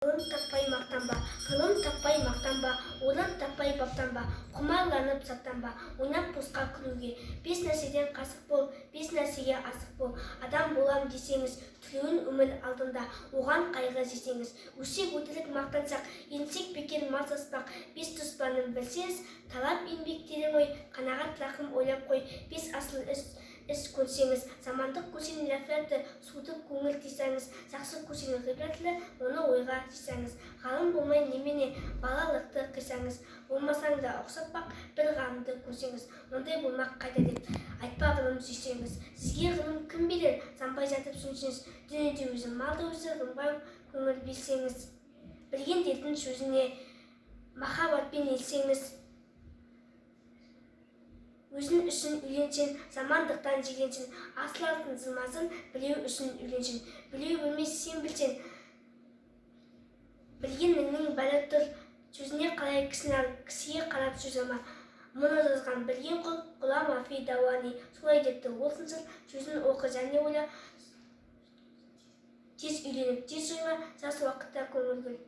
Ғылым таппай мақтанба, ғылым таппай мақтанба, орын таппай баптанба, құмарланып саттанба, ойнап босқа күлуге. Бес нәрседен қасық бол, бес нәрсеге асық бол. Адам болам десеңіз, тілеуін өмір алдында, оған қайғы жесеңіз. Өсек өтірік мақтансақ, енсек бекер мал саспақ. Бес дұспанын білсеңіз, талап еңбек терең ой, қанағат рақым ойлап қой. Бес асыл іс көрсеңіз, замандық көрсең нәфрәті, суытып көңіл тыйсаңыз, жақсы көрсең ғибратлы, оны ойға жисаңыз. Ғалым болмай немене, балалықты қисаңыз, болмасаң да ұқсап бақ, бір ғалымды көрсеңіз, ондай болмақ қайда деп, айтпа ғылым сүйсеңіз. Сізге ғылым кім берер, жанбай жатып сөнсеңіз, дүние де өзі, мал да өзі, ғылымға көңіл берсеңіз. Білгендердің сөзіне махаббатпен елсеңіз. Өзің үшін үйленсең, замандықтан жиренсең, асыл алтын зылмасын білеу үшін үйленсең. Білеу білмес сен білсең, білгеніңнің бәрі тұр, сөзіне қарай кісіні ал, кісіге қарап сөз алма. Мұны жазған білген құл Ғұлам Афи Дауани солай депті. Ол сыншыл сөзін оқы және ойла, тез үйленіп тез жойма, жас уақытта көңіл гүл.